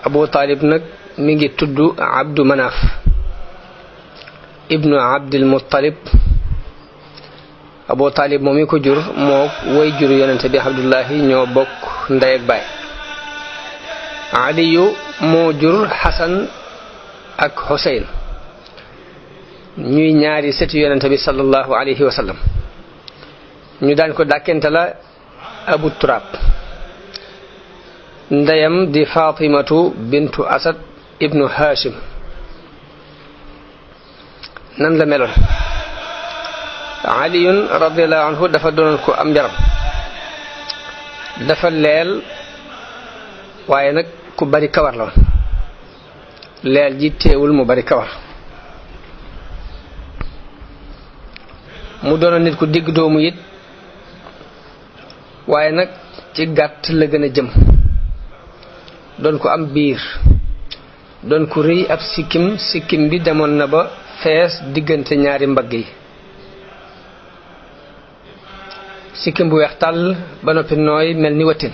Abu Talib nag mi ngi tudd Abdu Manaf ibnu Abdul Muttalib. Abu Talib moom mi ko jur moo way jur yonente bi Abdullahi ñoo bokk ndey ak baay. Aliyu moo jur Xasan ak Xuseyn ñuy ñaari sëti yonente bi sallallahu alayhi wa sallam. ñu daan ko dàkkente la Abu Turab. ndeyam di Fatimatu bintu Asad ibnu Hashim. nan la meloon? Aliyun radiyallahu anhu dafa doonoon ko am yaram, dafa leel waaye nag ku bari kawar la woon. leel ji teewul mu bari kawar. mu doonoon nit ku digg doomu it, waaye nag ci gàtt la gën a jëm. doon ko am biir, doon ko rëy ab sikkim bi demoon na ba fees diggante ñaari mbagg yi. sikkim bu weex tàll ba noppi nooy mel ni watin.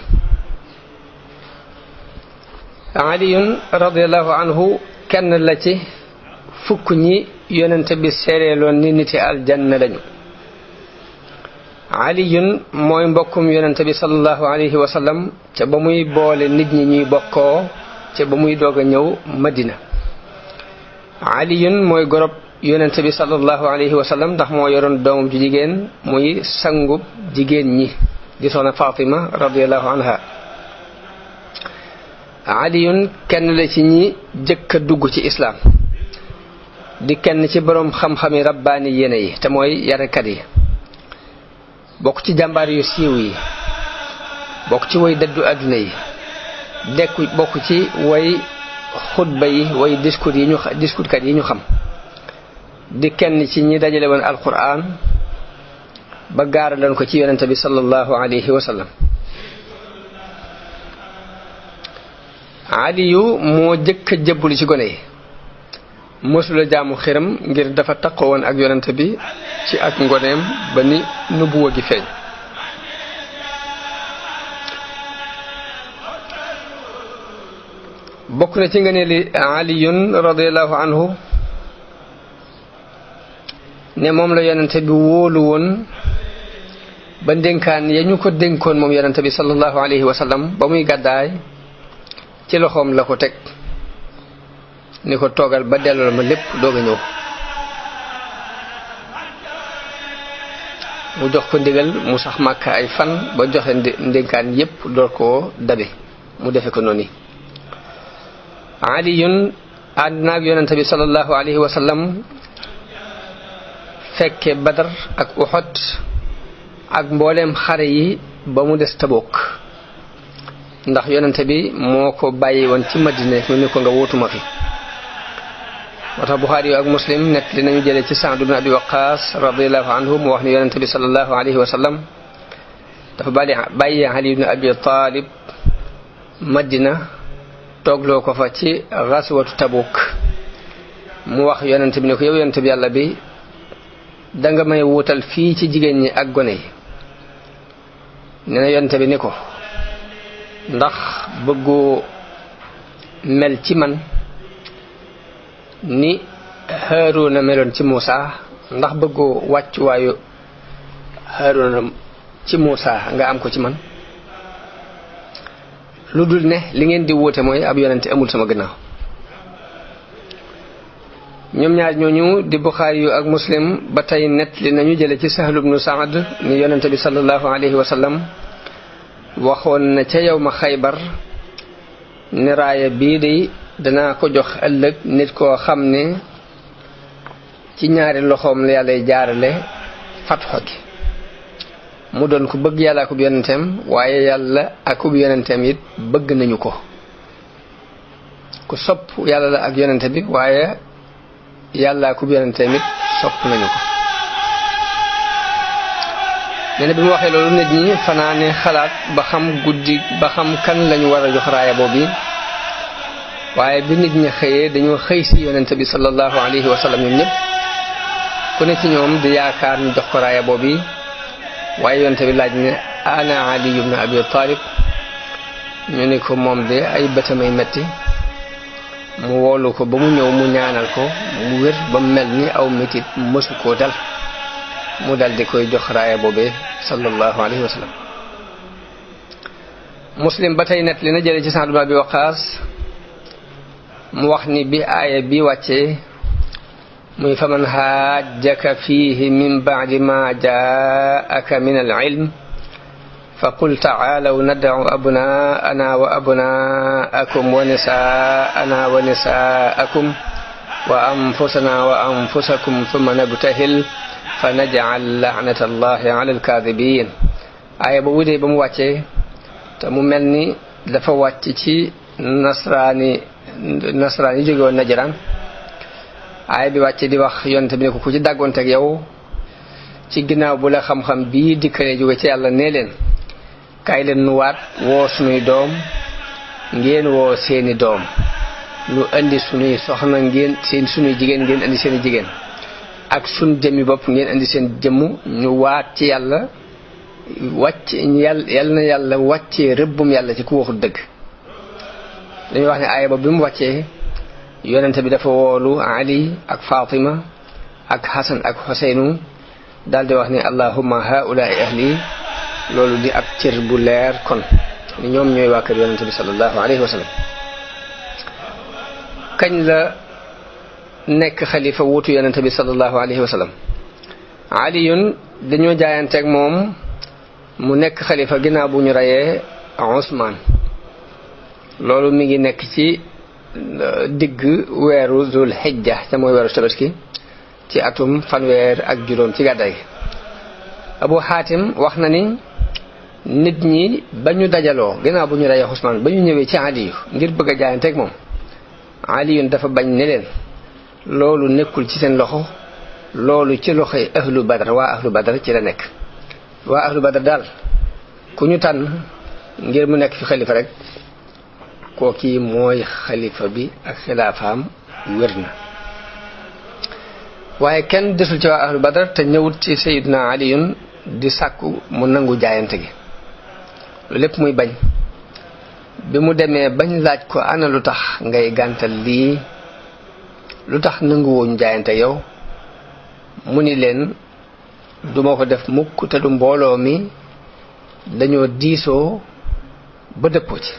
Aliyun radiyallahu anhu kenn la ci fukk ñi yonente bi seereeloon ni niti aljanna lañu. Aliyun mooy mbokkum yonente bi sallallahu alayhi wa sallam ca ba muy boole nit ñi ñuy bokkoo ca ba muy doog a ñëw Madina. Aliyun mooy gorob yonente bi sallallahu alayhi wa sallam ndax moo yoroon doomam ju jigéen muy sangub jigéen ñi di soxna Fatima radiyallahu anha. Aliyun kenn la ci ñi jëkk a dugg ci islaam, di kenn ci boroom xam-xami rabbaani yéene yi te mooy yarekat yi, bokk ci jàmbaar yu siiw yi, bokk ci way dëddu àdduna yi, bokk ci way xutba yi, way discours yi ñu xam, di kenn ci ñi dajale woon alquran ba gaaraloon ko ci yonente bi sallallahu alayhi wa sallam. Aliyu moo jëkk a jëbbulu ci gone yi, mësula jaamu xiram ngir dafa taqoo woon ak yonente bi ci ak ngoneem ba ni nubuwa gi feeñ. bokk na ci ngëneeli Aliyun radiyallahu anhu ne moom la yonente bi wóolu woon ba ndénkaan ya ñu ko dénkoon moom yonente bi sallallahu alayhi wa sallam ba muy gàddaay ci loxoom la ko teg ni ko toogal ba delloo ma lépp doog a ñëw. mu jox ko ndigal mu sax Màkka ay fan ba joxe ndénkaan yépp door koo dabe mu defe ko noonu. Aliyun ànd naag yonente bi sallallahu alayhi wa sallam fekke Badar ak Uhud ak mbooleem xare yi ba mu des Tabuk, ndax yonente bi moo ko bàyyi woon ci Madina mu ni ko nga wóotuma fi. moo tax Buxaari ak Muslim nekk li nañu jële ci Sa'd ibn Abi Waqqas radiyallahu anhu mu wax ni yonente bi sallallahu alayhi wa sallam dafa bàyyi Ali ibn Abi Talib Madina toogloo ko fa ci ghazwatu Tabuk. mu wax yonente bi ne ko yow yonente bi yàlla bi danga may wutal fii ci jigéen ñi ak gone yi. nee na yonente bi ni ko ndax bëggoo mel ci man ni Haaruna meloon ci Muusa, ndax bëggoo wàccuwaayu Haaruna ci Muusa nga am ko ci man, lu dul ne li ngeen di wóote mooy ab yonente amul sama gannaaw. ñoom ñaar ñooñu di Buxaari yu ak Muslim ba tey nett li nañu jële ci Sahl ibn Sa'd ni yonente bi sallallahu alayhi wa sallam waxoon na ca yawma Xaybar ni raaya bii de danaa ko jox ëllëg nit koo xam ne ci ñaari loxoom la yàlla jaarale fatxo gi. mu doon ku bëgg yàlla akub yonenteem, waaye yàlla akub yonenteem it bëgg nañu ko. ku sopp yàlla la ak yonente bi, waaye yàlla akub yonenteem it sopp nañu ko. nee na bi mu waxee loolu nit ñi fanaane xalaat ba xam guddi ba xam kan lañu war a jox raaya boobu, waaye bi nit ñi xëyee dañoo xëy si yonente bi sallallahu alayhi wa sallam ñoom ñëpp ku ne ci ñoom di yaakaar ñu jox ko raaya boobu, waaye yonente bi laaj ne ana Ali ibn Abi Talib, ñu ni ko moom de ay bëtamay metti mu woolu ko ba mu ñëw mu ñaanal ko mu wér ba mel ni aw metit mësu koo dal mu dal di koy jox raaya boobee sallallahu alayhi wa sallam. Muslim ba tey net li na jële ci Sa'd ibn Abi Waqqas mu wax ni bi aaya bi wàccee muy faman haajjaka fiihi min ba'di ma jaa'aka min al-ilm faqul ta'aalaw nad'u abnaa'ana wa abnaa'akum wa nisaa'ana wa nisaa'akum wa anfusana wa anfusakum thumma nabtahil fa naj'al la'nata Allahi 'ala al-kaadhibiin. aaya boobu de ba mu wàccee te mu mel ni dafa wàcc ci nasraan yi jóge woon Najraan. aaya bi wàcce di wax yonent bi ne ko ku ci dàggoonteeg yow ci ginnaaw bu la xam-xam bii dikkalee jóge ci yàlla nee leen kaay leen nu waat woo sunuy doom ngeen woo seeni doom nu indi sunuy soxna ngeen sunuy jigéen ngeen indi seeni jigéen ak sun jëmmi bopp ngeen indi seen jëmm ñu waat ci yàlla yàlla na yàlla wàccee rëbbum yàlla ci ku waxul dëgg. dañuy wax ne aaya ba bi mu wàccee yonente bi dafa woolu Ali ak Fatima ak Hasan ak Huseynu daldi wax ni allahumma haula'i ahli, loolu di ab cër bu leer kon ni ñoom ñooy waa kër yonente bi sallallahu alayhi wa sallam. kañ la nekk xalifa wuutu yonente bi sallallahu alayhi wa sallam? Aliyun dañoo jaayanteeg moom mu nekk xalifa ginnaaw bu ñu reyee Usmaan. loolu mi ngi nekk ci digg weeru Zul Hijja te mooy weeru Tabaski ci atum 105 ci gàddaay gi. Abu Hatim wax na ni nit ñi ba ñu dajaloo ginnaaw bu ñu reyee Usmaan ba ñu ñëwee ci Aliyu ngir bëgg a jaayanteeg moom, Aliyun dafa bañ ne leen loolu nekkul ci seen loxo, loolu ci loxoy ahlu Badr, waa ahlu Badr ci la nekk. waa ahlu Badr daal ku ñu tànn ngir mu nekk fi xalifa rek kooki mooy xalifa bi ak xilaafaam wér na. waaye kenn desul ci waa ahlu Badr te ñëwut ci Sayyidina Aliyun di sàkku mu nangu jaayante gi. lu lépp muy bañ. bi mu demee bañ laaj ko ana lu tax ngay gàntal lii, lu tax nanguwuñ jaayante yow, mu ni leen duma ko def mukk te du mbooloo mi dañoo diisoo ba dëppoo ci.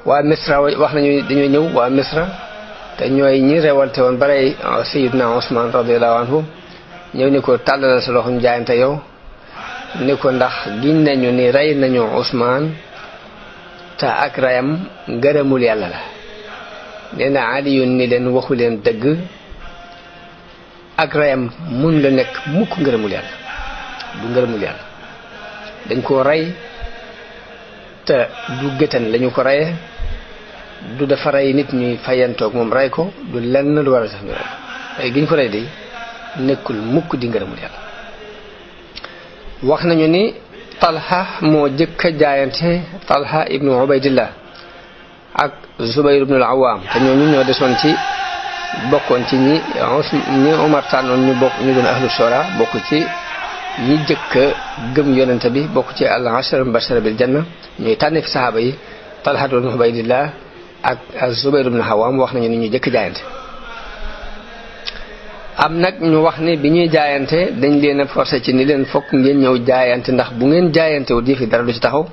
waa Misra wax nañu dañoo ñëw, waa Misra te ñooy ñi rewalte woon barey Sayyidina Usmaan radiyallahu anhu, ñëw ni ko tàllalal sa loxo ñu jaayante yow, ni ko ndax giñ nañu ni rey nañu Usmaan te ak rayam ngërëmul yàlla la. nee na Aliyun ni leen waxu leen dëgg, ak rayam mun la nekk mukk ngërëmul yàlla, du ngërëmul yàlla. dañ koo rey te du géttan lañu ko reyee, du dafa rey nit ñuy fayantoog moom rey ko, du lenn lu war a tax ñu rey ko. rey gi ñu ko rey de nekkul mukk di ngërëmul yàlla. wax nañu ni Talha moo jëkk a jaayante, Talha ibnu Ubaydillah ak Zubayr ibnu al-Awwam, te ñooñu ñoo desoon ci bokkoon ci ñi Umar tànnoon ñu doon ahlu shura, bokk ci ñi jëkk a gëm yonente bi, bokk ci al-ashara mubashara bil janna, ñuy tànne fi saxaaba yi. Talha ibnu Ubaydillah ak Zubayr ibnu al-Awwam wax nañu ni ñu jëkk jaayante. am nag ñu wax ni bi ñuy jaayante dañ leen a forcé ci ni leen fokk ngeen ñëw jaayante, ndax bu ngeen jaayante wu fi dara du ci taxaw.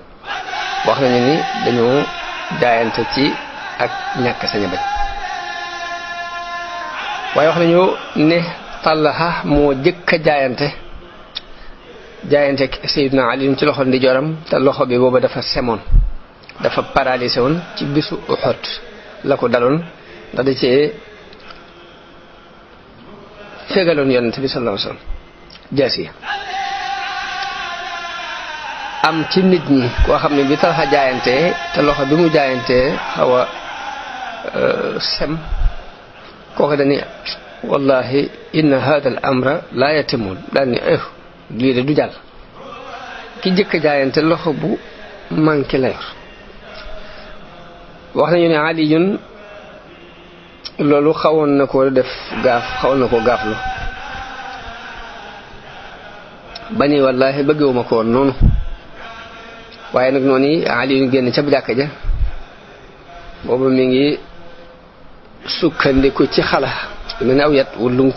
wax nañu ni dañoo jaayante ci ak ñàkk sañ a bañ. waaye wax nañu ne Talha moo jëkk a jaayante Sayyidina Ali ci loxo ndijooram, te loxo bi booba dafa semoon, dafa paralysé woon ci bisu Uhud la ko daloon, ndax da cee fegaloon yonent bi sallallahu alayhi wasallam jaasi. am ci nit ñi koo xam ne bi Talha jaayantee te loxo bi mu jaayantee xaw a sem, kooku dañuy wallahi inna hada al amra la yatimul, daal ni lii de du jàll. ki jëkk jaayante loxo bu manqué la yor. wax nañu ne Aliyun loolu xawoon na ko def xawoon na ko gaaflu ba ni wallahi bëggewuma ko woon noonu, waaye nag noonu Ali yu génn ca jàkka ja boobu mi ngi sukkandiku ci xala mel ne aw yat wu lunk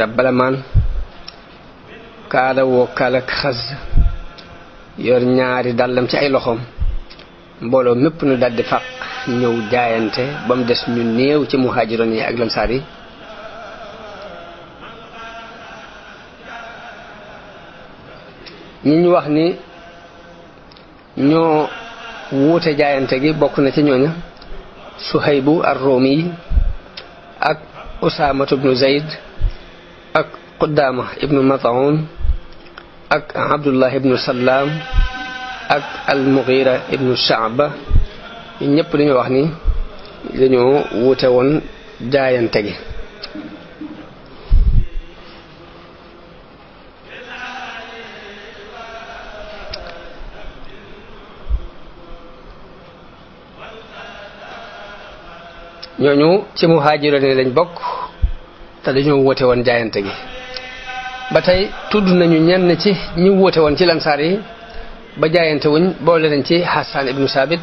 rabbalamaan kaala woo kaalak xas yor ñaari dàllam ci ay loxoom mbooloo mépp nu daldi faq ñëw jaayante ba mu des ñu néew ci muhaajiroon yi ak lamsaar yi ñi ñu wax ni ñoo wuute jaayante gi bokk na ci ñooña Suhaybu ar-Rumi ak Usaama ibnu Zayd ak Qudaama ibnu Mat'un ak Abdullah ibnu Salaam ak al-Mughira ibnu Sha'ba ñëpp dañoo wax ni dañoo wuute woon jaayante gi ñooñu ci muhaajiroon lañ bokk te dañoo wuute woon jaayante gi ba tey tudd nañu ñenn ci ñi wuute woon ci lansaar yi ba jaayante wuñ boole nañ ci Hassan ibnu Sabit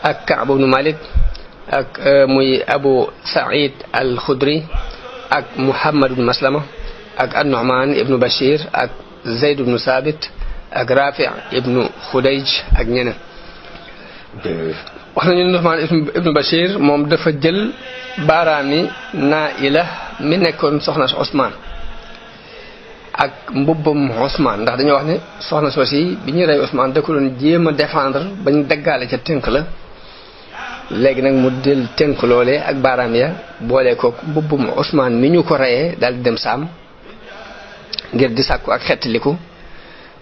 ak Ka'b ibnu Malik ak muy Abu Sa'id al-Khudri ak Muhammad ibnu Maslama ak an-Nu'man ibnu Bashir ak Zayd ibnu Sabit ak Rafi' ibnu Khudayj ak ñeneen wax nañu Nu'man ibnu Bashir moom dafa jël baaraami Naa'ila mi nekkoon soxna si Usmaan ak mbubbam Usmaan ndax dañoo wax ne soxna soosi bi ñuy rey Usmaan da ko doon jéem a défendre bañ daggaale ca tënk la léegi nag mu del tënk loolee ak baaraam ya boole ko mbubbam Usmaan mi ñu ko reyee daal di dem saam ngir di sàkku ak xettaliku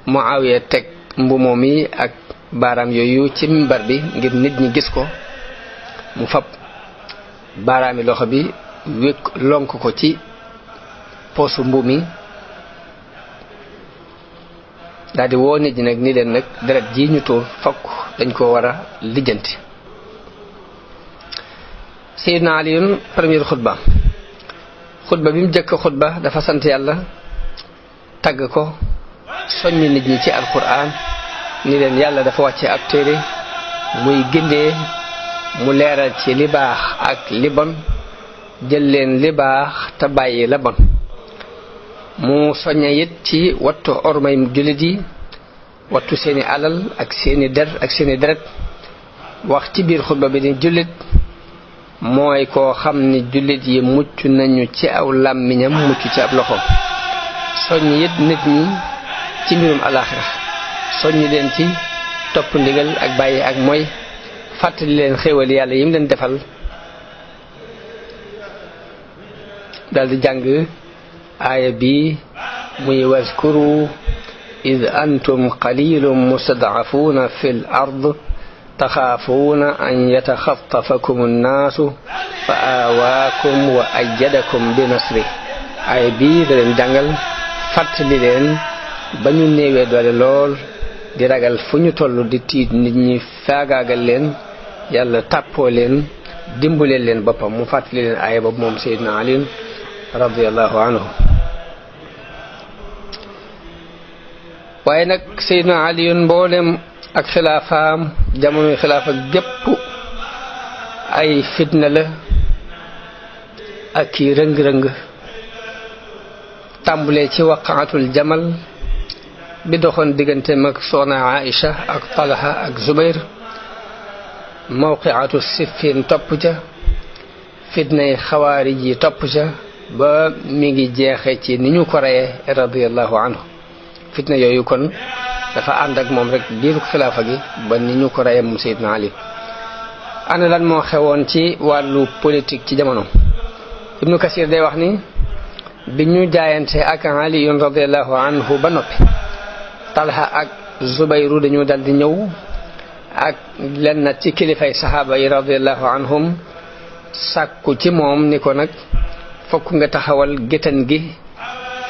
Muawiya teg mbumoom yi ak baaraam yooyu ci mimbar bi ngir nit ñi gis ko mu fab baaraami loxo bi wékk lonk ko ci poosu mbu mi daldi woo nit ñi nag ni leen nag deret ji ñu tuur fokk dañ ko war a lijjanti Sayyidina Aliyun premier xutba bi mu jëkk xutba dafa sant yàlla tagg ko soññ nit ñi ci alquran ni leen yàlla dafa wàcce ab téere muy gindee mu leeral ci li baax ak li bon jël leen li baax te bàyyi la bon mu soñña it ci wattu ormay jullit yi wattu seeni alal ak seeni der ak seeni deret wax ci biir xutba bi ni jullit mooy koo xam ni jullit yi mucc nañu ci aw làmmiñam mucc ci ab loxo soññ it nit ñi ci mbirum alaaxira soññi leen ci topp ndigal ak bàyyi ak mooy fàttali leen xéewal yàlla yim leen defal daldi jàng aaya bi muy waskuru id antum qalilun mustad'afuuna fil ard taxaafuuna an yataxattafakum annaasu fa aawaakum wa ayyadakum bi nasri aaya bi da leen jàngal fàttali leen ba ñu néewee doole lool di ragal fu ñu toll di tiit nit ñi faagaagal leen yàlla tàppoo leen dimbalee leen boppam mu fàttali leen aaya boobu moom Seydina Ali radiyallahu anhu waaye nag Seydina Ali mboolem ak xilaafaam jamonoy xilaafa gépp ay fitna la ak i rëng-rëng tàmbulee ci waqaatul jamal bi doxoon diggante mag soxna Aïcha ak Talha ak Zubayr mawqiatu Siffin topp ca fitnay xawaarij yi topp ca ba mi ngi jeexe ci ni ñu ko reyee radiyallahu anhu fitna yooyu kon dafa ànd ak moom rek diiru xilaafa gi ba ni ñu ko reyee moom Seydina Ali ana lan moo xewoon ci wàllu politique ci jamono Ibnu Kasir day wax ni bi ñu jaayante ak Ali radiyallahu anhu ba noppi Talha ak Zubayru dañu dal di ñëw ak lenn ci kilifay saxaaba yi radiyallahu anhum sàkku ci moom ni ko nag fokk nga taxawal géttan gi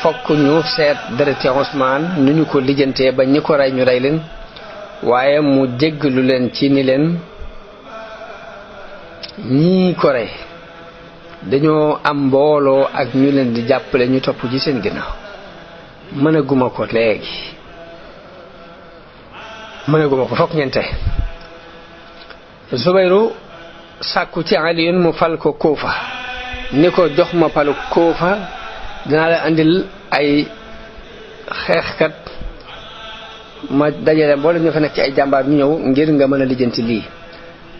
fokk ñu seet dereti Usmaan nu ñu ko lijjantee ba ñi ko rey ñu rey leen waaye mu jéggalu leen ci ni leen ñii ko rey dañoo am mbooloo ak ñu leen di jàppale ñu topp ci seen ginnaaw mënaguma ko léegi mu ne guma ko fokk ngeen tey Zubayru sàkku ci Aliyun mu fal ko Kuufa ni ko jox ma palu Kuufa dinaa la andil ay xeexkat ma dajale mboolem ñu fa nekk ci ay jàmbaar ñu ñëw ngir nga mën a lijjanti lii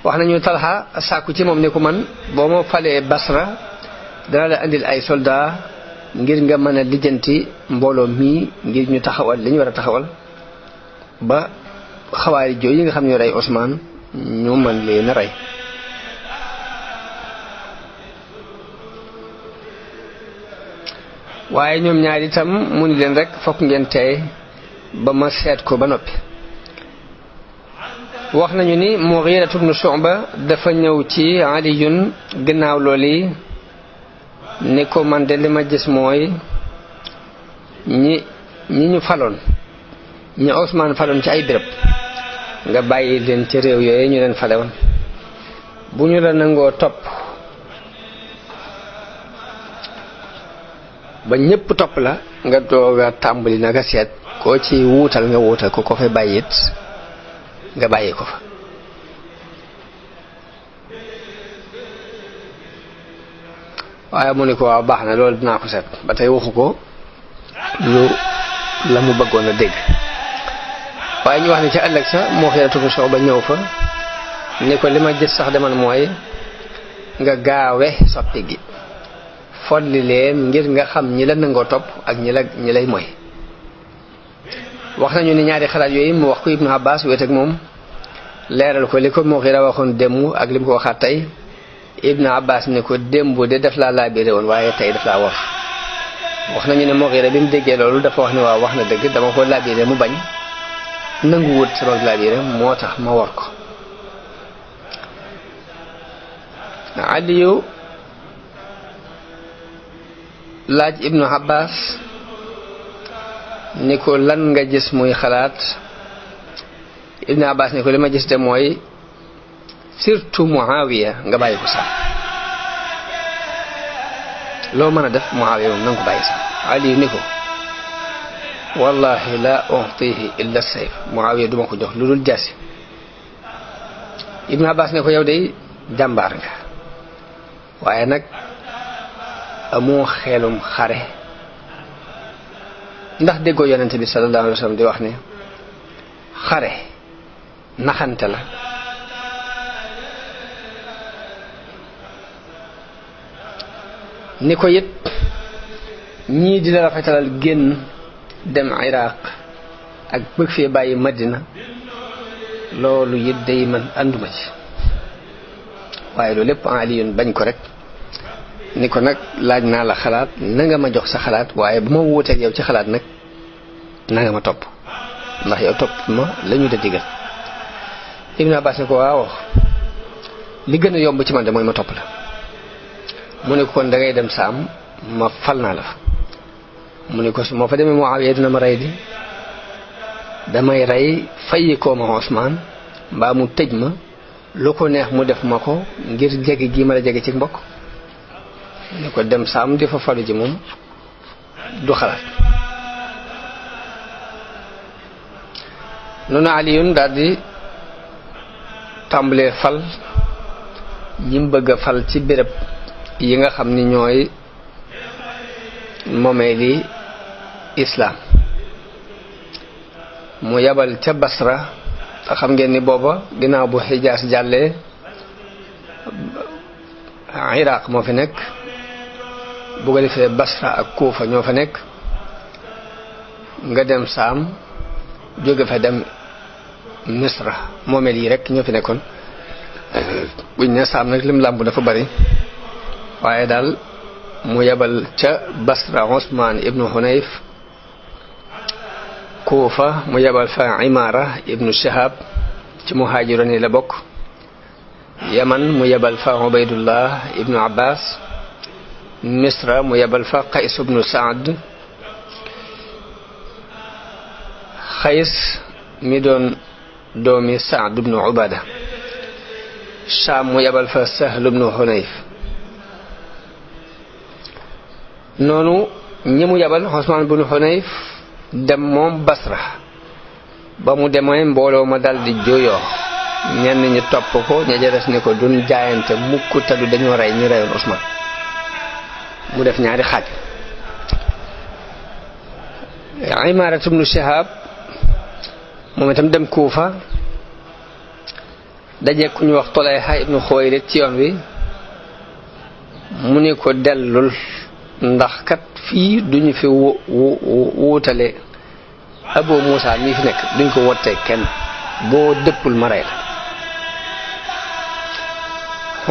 wax nañu Talha sàkku ci moom ni ko man boo ma falee Basra dana la andil ay soldat ngir nga mën a lijjanti mbooloo mii ngir ñu taxawal li ñu war a taxawal ba xawaari jooy yi nga xam ne ñoo rey Ousmane ñu mën leen a rey waaye ñoom ñaar itam mu ni leen rek fokk ngeen tey ba ma seet ko ba noppi wax nañu ni Mughira ibn Shu'ba dafa ñëw ci Aliyun gannaaw loolu ni ko man de li ma gis mooy ñi ñu faloon ñi Ousmane faloon ci ay béréb nga bàyyi leen ci réew yooyu ñu leen falewoon bu ñu la nangoo topp ba ñépp topp la nga doog a tàmbali naka seet koo ci wuutal nga wuutal ko fay bàyyi it nga bàyyi ko fa waaye mu ne ko waaw baax na loolu dinaa ko seet ba tey waxu ko lu la mu bëggoon a dégg waaye ñu wax ne ci ëllëg sa moo xeeratu ko soow ba ñëw fa ni ko li ma gis sax demal mooy nga gaawe soppi gi folli leen ngir nga xam ñi la nangoo topp ak ñi lay moy wax nañu ni ñaari xalaat yooyu mu wax ko Ibnu Abbas wet ak moom leeral ko li ko Mughira waxoon démb ak li mu ko waxaat tey Ibnu Abbas ni ko démb de def laa laabiré woon waaye tey daf laa war wax nañu ne Mughira bi mu déggee loolu dafa wax ne waaw wax na dëgg dama ko laabiré mu bañ nangu wut sama laabiré moo tax ma war ko Aliyu laaj Ibnu Abbas ni ko lan nga gis muy xalaat Ibnu Abbas ni ko li ma gis de mooy surtout Muawiya nga bàyyi ko sax loo mën a def Muawiya moom nanga ko bàyyi sax Ali ni ko wallahi la u'tihi illa sayf Muawiya duma ko jox lu dul jaasi Ibnu Abbas ne ko yow de jàmbaar nga waaye nag amoo xelum xare ndax déggoo yonente bi sallallahu alayhi wa sallam di wax ne xare naxante la ni ko it ñii di la rafetalal génn dem Iraq ak bëgg fee bàyyi Madina loolu it day man ànduma ci waaye loolu lépp Aliyun bañ ko rek ni ko nag laaj naa la xalaat na nga ma jox sa xalaat waaye bu ma wuuteeg yow ci xalaat nag na nga ma topp ndax yow topp ma la ñu da digal Ibnu Abbas ne ko waaw li gën a yomb ci man de mooy ma topp la mu ne ko kon da ngay dem Saam ma fal naa la fa mu ne ko su ma fa demee Muawiya dina ma rey di damay rey fayyi koo ma Usmaan mbaa mu tëj ma lu ko neex mu def ma ko ngir jege gi ma la jege ci mbokk ni ko dem Saam di fa falu ji moom du xalaat noonu Aliyun daldi tàmbalee fal ñi mu bëgg a fal ci béréb yi nga xam ni ñooy moomeeli islaam mu yabal ca Basra te xam ngeen ni booba ginnaaw bu Hijaas jàllee Iraq moo fi nekk bu ko defee Basra ak Kuufa ñoo fa nekk nga dem Saam jóge fa dem Misra moomeel yi rek ñoo fi nekkoon buñ ne Saam nag lim làmb dafa bari waaye daal mu yebal ca Basra Usmaan ibnu Hunayf Kuufa mu yebal fa Imaara ibnu Shihab ci muhaajiroon yi la bokk Yaman mu yebal fa Ubaydullah ibnu Abbas Misra mu yebal fa Qays ibnu Saad Qays mi doon doomi Saad ibnu Ubada Shaam mu yebal fa Sahl ibnu Hunayf noonu ñi mu yebal Usmaan ibnu Hunayf dem moom Basra ba mu demee mbooloo ma dal di jooyoo ñenn ñi topp ko ña ca des ne ko duñ jaayante mukk te du dañoo rey ñu reyoon Usmaan mu def ñaari xaaj. Imaara ibnu Shihab moom itam dem Kuufa daje ku ñu wax Tulayha ibnu Xuwaylid ci yoon wi mu ne ko dellul ndax kat fii duñu fi wuutale Abu Muusa mii fi nekk duñ ko wottee kenn boo dëppul ma rey la.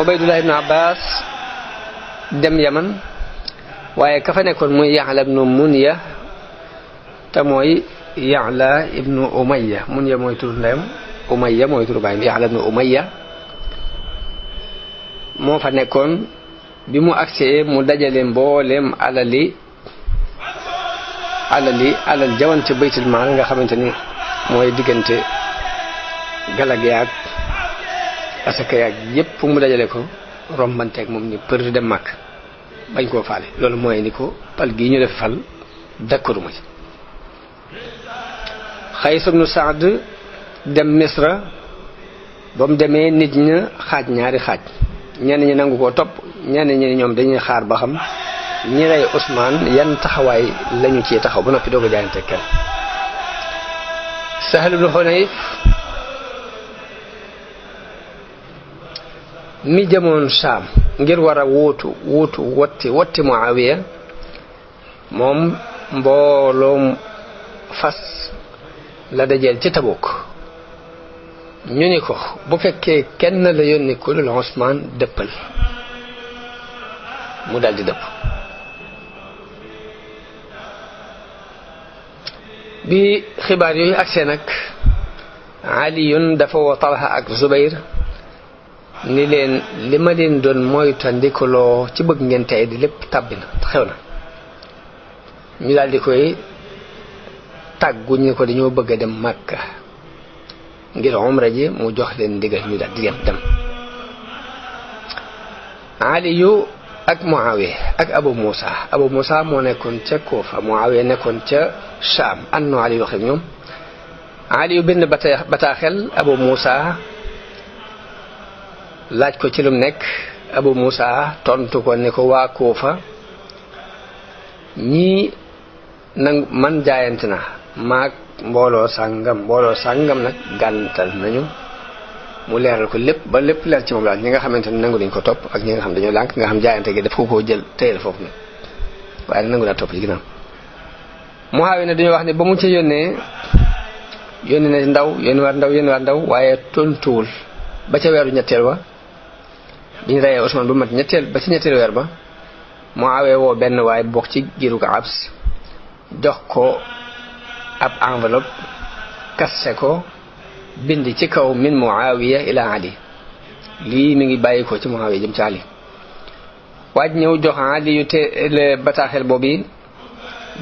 Ubaydullah ibnu Abbas dem Yaman waaye ka fa nekkoon muy Ya'la ibnu Munya te mooy Ya'la ibnu Umayya Munya mooy turu ndeyam Umayya mooy turu baayam Ya'la ibnu Umayya moo fa nekkoon. bi mu agsee mu dajale mbooleem alal jawan ca baytul maal nga xamante ni mooy diggante galag yaag asaka yaag yépp mu dajale ko rombanteeg moom ni për dem màkk bañ koo faale loolu mooy ni ko pal gii ñu def fal dakkaruma ci. Xays ibnu Saad dem Misra ba mu demee nit ña xaaj ñaari xaaj ñenn ñi nangu koo topp ñenn ñi ñoom dañuy xaar ba xam ñi rey Usmaan yan taxawaay lañu ci taxaw ba noppi doog a jaayante kenn. Sahl ibn Hunayf mi jëmoon Saam ngir war a wuutu wotti Muawiya moom mbooloom fas la dajeel ci Tabuk ñu ni ko bu fekkee kenn la yónni ku dul Usmaan dëppal mu daldi dëpp. bi xibaar yooyu agsee nag Aliyun dafa woo Talha ak Zubayr ni leen li ma leen doon moytandikuloo ci bëgg ngeen tey di lépp tàbbi na xew na. ñu daldi koy tàggu ñu ko dañoo bëgg a dem Makka ngir umra ji mu jox leen ndigal ñu daal di dem. Aliyu ak Muawiya ak Abu Muusa moo nekkoon ca Kuufa Muawiya nekkoon ca Shaam àndoon Aliyu wax ak ñoom. Aliyu bind bataaxel Abu Muusa laaj ko ci lum nekk Abu Muusa tontu ko ne ko waa Kuufa ñii nag man jaayante na maag mbooloo sàngam nag gàntal nañu mu leeral ko lépp ba lépp leer ci moom daal ñi nga xamante ne nangu dañ ko topp ak ñi nga xam dañoo lànk nga xam jaayante gi daf ko koo jël téyel foofu nag waaye nag nangu daa topp ci ginnaaw. Muawiya ne dañoo wax ne ba mu ci yónni na ndaw waaye tontuwul ba ca weeru ñetteel wa biñ reyee Usmaan ba ci ñetteel weer ba Muawiya woo benn waaye bokk ci giiru ko Abs jox ko ab enveloppe kasse ko bind ci kaw min Muawiya ila Ali lii mi ngi bàyyi ko ci Muawiya jëm ci Ali. waaj ñëw jox Ali yu te bataaxel boobu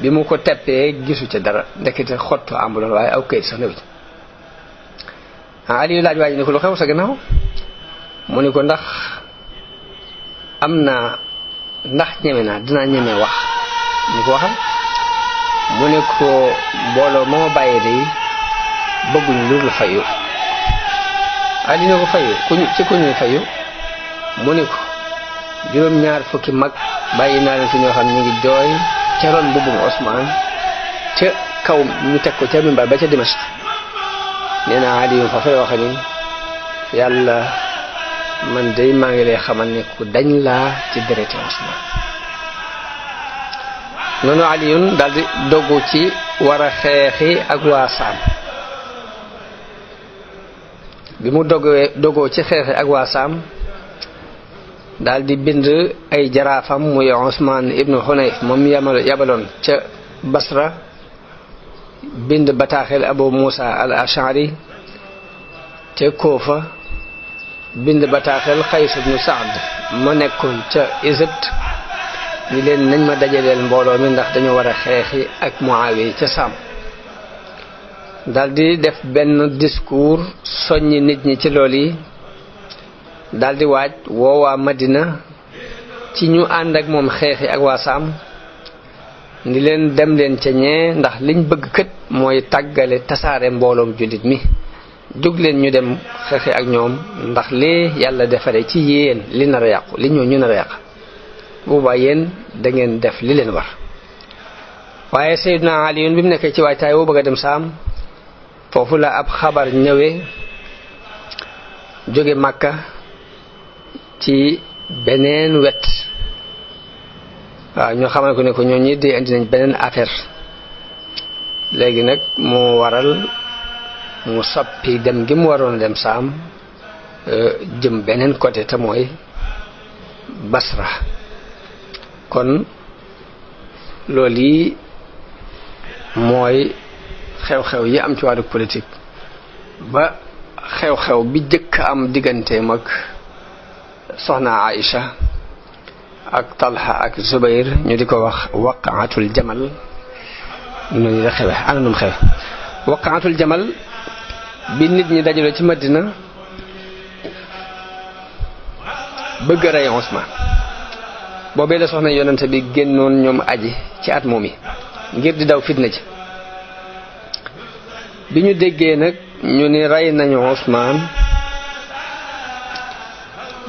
bi mu ko teppee gisu ca dara ndekete xottu ambuloon waaye aw kayit sax newu ci. Ali yu laaj waaj ni ko lu xew sa gannaaw mu ni ko ndax ñeme naa dinaa ñeme wax ni ko waxal mu ne ko mbooloo moo bàyyee day bëgguñu lu dul fayu. Ali ne ko fayu ku ñuy fayu mu ne ko juróom-ñaar fukki mag bàyyi naa leen fi ñoo xam ñu ngi jooy ca ron mbubbum Usmaan ca kaw ñu teg ko ca minbar ba ca Dimashq. nee na Ali yu fa fay waxe ni yàlla man day maa ngi lay xamal ne ku dañ laa ci dereti Usmaan. noonu Aliyun daldi doggu ci war a xeexi ak waa Saam. bi mu doggoo ci xeexi ak waa Saam daldi bind ay jaraafam muy Usmaan ibnu Hunayf moom yabaloon ca Basra bind bataaxel Abu Muusa al-Ash'ari ca Kuufa bind bataaxel Xays ibnu Saad ma nekkoon ca Égypte ni leen nañ ma dajaleel mbooloo mi ndax dañu war a xeexi ak Muawiya ca Saam. daldi def benn discours soññi nit ñi ci lool yi daldi waaj woowaa Madina ci ñu ànd ak moom xeexi ak waa Saam ni leen dem leen ca ñee ndax liñ bëgg kët mooy tàggale tasaare mbooloom jullit mi jóg leen ñu dem xeexi ak ñoom ndax lii yàlla defare ci yéen li nar a yàqu li ñoo ñu nar a yàq boobaa yéen da ngeen def li leen war. waaye Seydina Ali bi mu nekkee ci waajtaay woo bëgg a dem saam foofu la ab xabar ñëwee jóge Makka ci beneen wet waaw ñoo xamal ko ne ko ñoo ñi di indi nañ beneen affaire léegi nag moo waral mu soppi dem gi mu waroon a dem saam jëm beneen côté te mooy Basra. kon loolu yi mooy xew-xew yi am ci wàllu politique ba xew-xew bi jëkk am digganteem ak soxna Aïcha ak Talha ak Zubayr ñu di ko wax waqaatul jamal noonu la xewe ana num xewe waqaatul jamal bi nit ñi dajaloo ci Madina bëgg a rey Usmaan boobee la soxna yonente bi génnoon ñoom aji ci at moom yi ngir di daw fitna ji bi ñu déggee nag ñu ni rey nañu Usmaan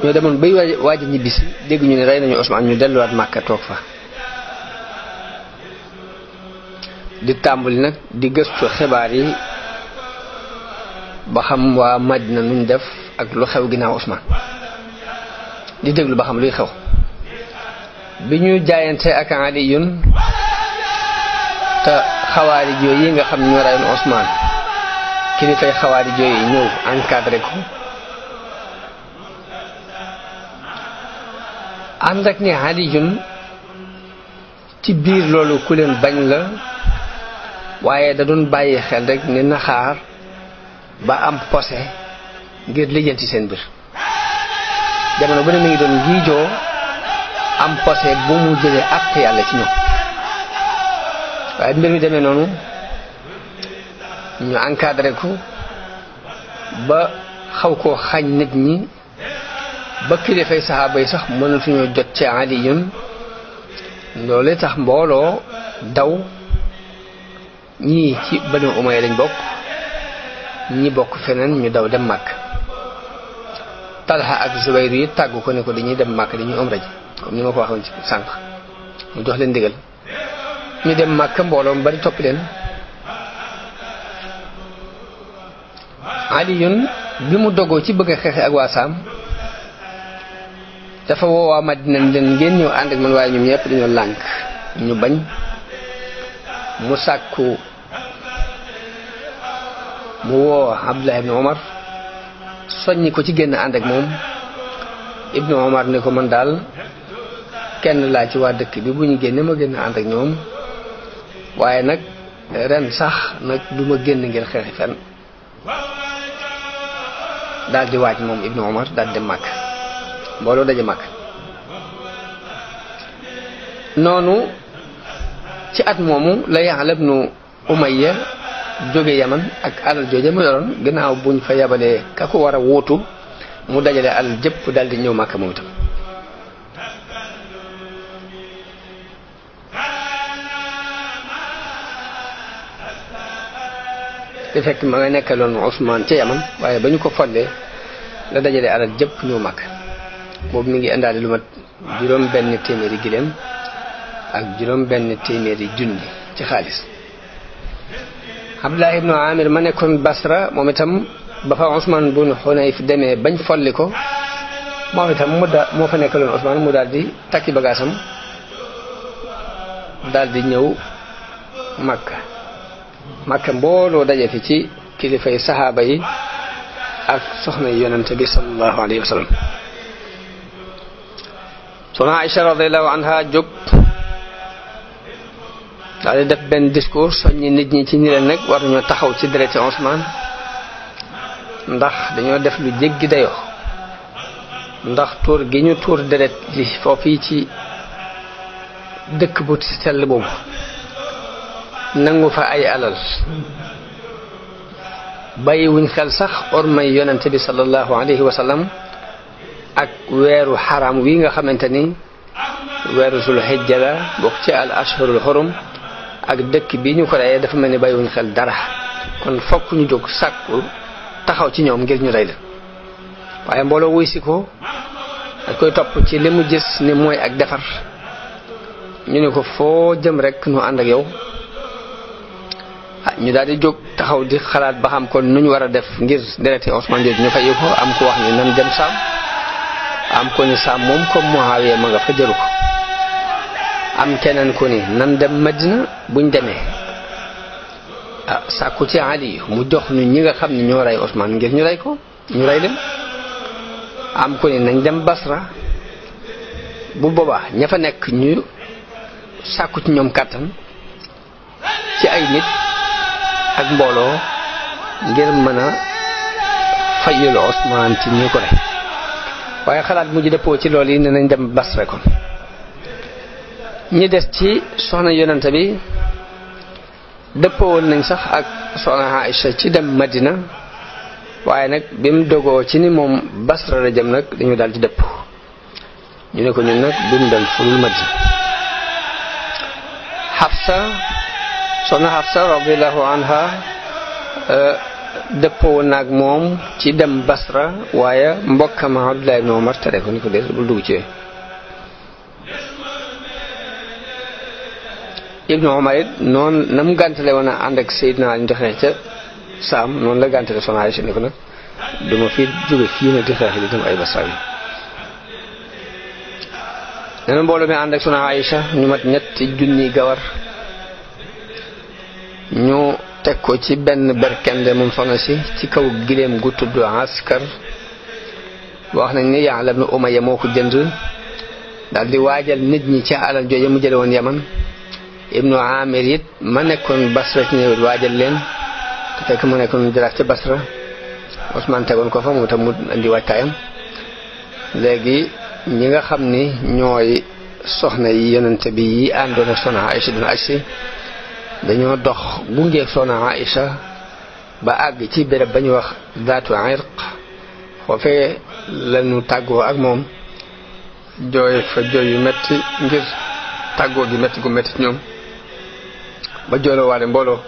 ñoo demoon bay waaj a ñibbisi dégg ñu ni rey nañu Usmaan ñu delluwaat Màkka toog fa di tàmbali nag di gëstu xibaar yi ba xam waa Madina nuñ def ak lu xew ginnaaw Usmaan di déglu ba xam luy xew bi ñu jaayante ak Aliyun te xawaari jooy yi nga xam ñoo reyoon Usmaan kilifay xawaari jooy yi ñëw encadré ko ànd ak ni Aliyun ci biir loolu ku leen bañ la waaye da doon bàyyi xel rek ni naxaar ba am posé ngir lijjanti seen biir jamono bu ne mi ngi doon ngiijoo am posé bu mu jëlee ak yàlla ci ñoom waaye mbir mi demee noonu ñu encadré ko ba xaw koo xañ nit ñi ba kilifay saxaaba yi sax mënatuñoo jot ci Aliyun loolu tax mbooloo daw ñii ci Banu Umayya lañ bokk ñi bokk feneen ñu daw dem Màkk Talha ak Zubayr yi tàggu ko ne ko dañuy dem Màkk dañuy umra ji comme ni ma ko waxoon ci sànq mu jox leen ndigal ñu dem Màkk mbooloo mu bari topp leen Aliyun bi mu dogoo ci bëgg a xeexe ak waa Saam dafa woo waa Madina leen ngeen ñëw ànd ak man waaye ñoom ñëpp dañoo lànk ñu bañ mu sàkku mu woo Abdullah ibn Omar soññi ko ci génn ànd ak moom Ibnu Omar ne ko man daal kenn laa ci waa dëkk bi bu ñu génne ma génn ànd ak ñoom waaye nag ren sax nag du ma génn ngir xeexi fenn daal di waaj moom Ibnu Omar daal dem Màkk mbooloo daje Màkk noonu ci at moomu la Ya'la ibnu Umayya jóge Yaman ak alal jooje mu yoroon gannaaw buñ fa yabalee ka ko war a wuutu mu dajale alal jëpp daal di ñëw Màkka moom itam te fekk ma nga nekkaloon Usmaan ca Yaman waaye ba ñu ko follee la dajale alal jëpp ñëw Màkka boobu mi ngi indaale lu mat juróom benn téeméeri giléem ak juróom benn téeméeri junni ci xaalis Abdullah ibnu Amir ma nekkoon Basra moom itam ba fa Usmaan bun Hunayf demee bañ folli ko moom itam moo fa nekkaloon Usmaan mu daal di takki bagaasam daal di ñëw Makka mbooloo daje fi ci kilifay saxaaba yi ak soxna yonente bi sallallahu alayhi wa sallam soxna Aïcha radiyallahu anha jóg daal di def benn discours soññi nit ñi ci ni leen nag war nañoo taxaw ci dereti Usmaan ndax dañoo def lu jéggi dayoo ndax tuur gi ñu tuur deret li foofii ci dëkk bu sell boobu nangu fa ay alal bàyyiwuñ xel sax ormay yonente bi sallallahu alayhi wa sallam ak weeru xaram wi nga xamante ni weeru sul hijja la bokk ci al ashhurul hurum ak dëkk bi ñu ko reyee dafa mel ni bàyyiwuñ xel dara kon fokk ñu jóg sàkku taxaw ci ñoom ngir ñu rey la waaye mbooloo wuy si ko dañ koy topp ci li mu gis ni mooy ak defar ñu ne ko foo jëm rek nu ànd ak yow ñu daal di jóg taxaw di xalaat ba xam kon nu ñu war a def ngir dereti Ousmane jooju ñu fay ko am ko wax ni nan dem Saam am ko ni Saam moom comme Muawiya ma nga fa jëru ko am keneen ko ni nan dem Madina buñ demee sàkku ci Ali mu jox ñu ñi nga xam ne ñoo rey Ousmane ngir ñu rey ko ñu rey leen am ko ni nañ dem Basra bu boobaa ña fa nekk ñu sàkku ci ñoom kàttan ci ay nit ak mbooloo ngir mën a fayul Ousmane ci ñi ko rey waaye xalaat mujj dëppoo ci loolu yi ne nañ dem Basra kon ñi des ci soxna yonante bi dëppoo woon nañ sax ak soxna Aïcha ci dem Madina waaye nag bi mu dogoo ci ni moom Basra la jëm nag dañu daal di dëpp ñu ne ko ñun nag duñ dem fulul Madina soxna Hafsa radiyallahu anha dëppoo woon naag moom ci dem Basra waaye mbokkam Abdullah ibn Umar tere ko ni ko dee bul dugg ci yooyu Ibnu Umar it noonu na mu gàntale woon a ànd ak Seydina Ali di xeex ca Saam noonu la gàntale soxna Aïcha ni ko nag duma fi jóge fii nag di xeex di dem ay Basra yi nena mbooloo mi ànd ak soxna Aïcha ñu mat ñetti junni gawar ñu teg ko ci benn berkende moom soxna si ci kaw gileem gu tudd askar wax nañ ni Ya'la ibn Umayya moo ko jënd daal di waajal nit ñi ci alal jooje mu jële woon Yaman Ibnu Amir it ma nekkoon Basra ci ñëwit waajal leen te fekk ma nekkoon jaraaf ci Basra Ousmane tegoon ko fa mu tam mu indi waajtaayam léegi ñi nga xam ni ñooy soxna yi yonente bi yi àndoon ak soxna Aïcha dina agsi dañoo dox gungeeg soxna Aïcha ba àgg ci béréb ba ñu wax Zaatu Irq foofee lañu tàggoo ak moom jooy fa jooy yu metti ngir tàggoo gi metti gu metti ñoom ba jooloo waale mbooloo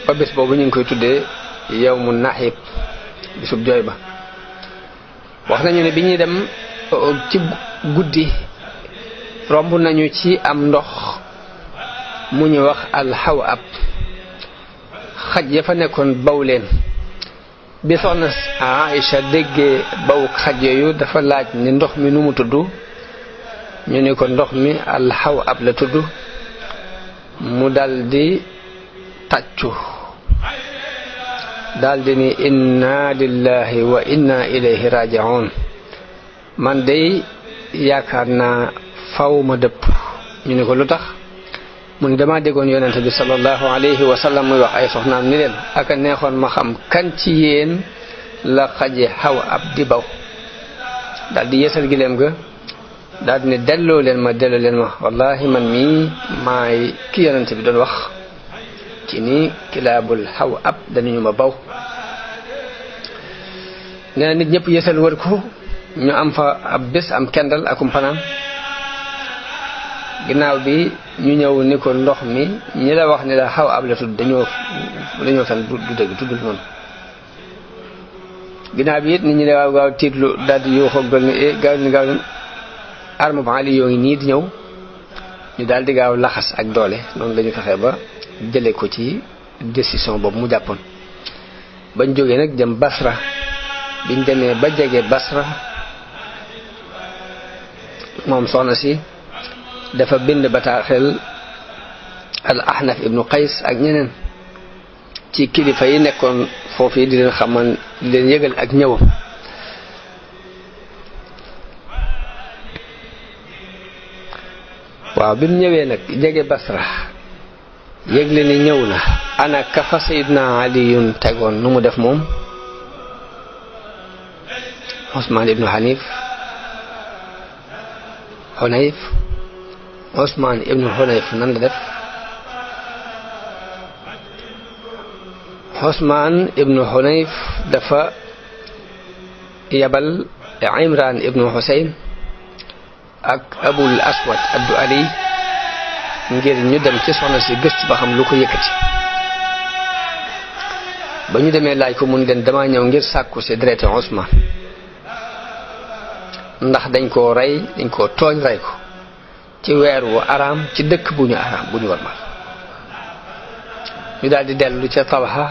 ba bés boobu ñu ngi koy tuddee yawmu nahib bisub jooy ba wax nañu ne bi ñuy dem ci guddi romb nañu ci am ndox mu ñu wax alxawab xaj ya fa nekkoon baw leen bi soxna Aïcha déggee baw xaj yooyu dafa laaj ni ndox mi nu mu tudd ñu ni ko ndox mi alxawab la tudd mu daldi tàccu daldi ni inna lillahi wa inna ilayhi raji'un man day yaakaar naa faw ma dëpp ñu ni ko lu tax mu ni dama déggoon yonente bi sallallahu alayhi wa sallam muy wax ay soxnaam ni leen aka neexoon ma xam kan ci yéen la xaje xaw ab di baw daldi yeesal gileem ga daldi ne delloo leen ma wallahi man mii maay ki yonente bi doon wax ci ni kilaabul xaw ab dañu ma baw nee na nit ñëpp yeesal wër ko ñu am fa ab bés am kendal akum fanaan ginnaaw bi ñu ñëw ni ko ndox mi ñi la wax ni la xaw ab la tudd dañoo fen du dëgg tuddul noonu ginnaaw bi it nit ñi ne waaw gaaw tiitlu daldi yoo xoog dol ni gaaw arme ba Ali yoo ngi nii di ñëw ñu daldi gaaw laxas ak doole noonu lañu fexe ba jële ko ci décision boobu mu jàppoon bañ jógee nag jëm Basra biñ demee ba jege Basra moom soxna si dafa bind bataaxel al Ahnaf ibnu Qays ak ñeneen ci kilifa yi nekkoon foofu yi di leen xamal di leen yëgal ak ñëwam waaw bi mu ñëwee nag jege Basra yëgle ni ñëw na ana ka fa Sayyidna Aliyun tegoon nu mu def moom Usmaan ibnu Hunayf Usmaan ibnu Hunayf nan la def Usmaan ibnu Hunayf dafa yabal Imran ibnu Husayn ak Abul Aswad addu ali ngir ñu dem ci soxna si gëstu ba xam lu ko yëkkati. ba ñu demee laaj ko mun leen dama ñëw ngir sàkku si dereti Usmaan ndax dañ koo rey dañ koo tooñ rey ko ci weer wu araam ci dëkk bu ñu araam bu ñu warmal. ñu daal di dellu ca Talha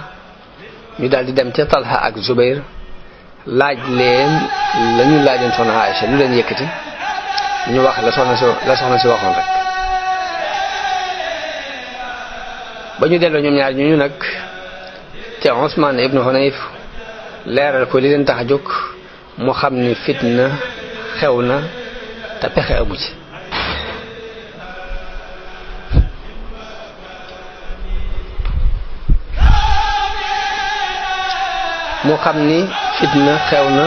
ñu daal di dem ca Talha ak Zubayr laaj leen la ñu laajoon soxna Aïcha lu leen yëkkati ñu wax la soxna si waxoon rek. ba ñu delloo ñoom ñaar ñu nag te Usmaan ibnu Hunayf leeral ko li leen tax a jóg mu xam ni fitna xew na te pexe amu ci. mu xam ni fitna xew na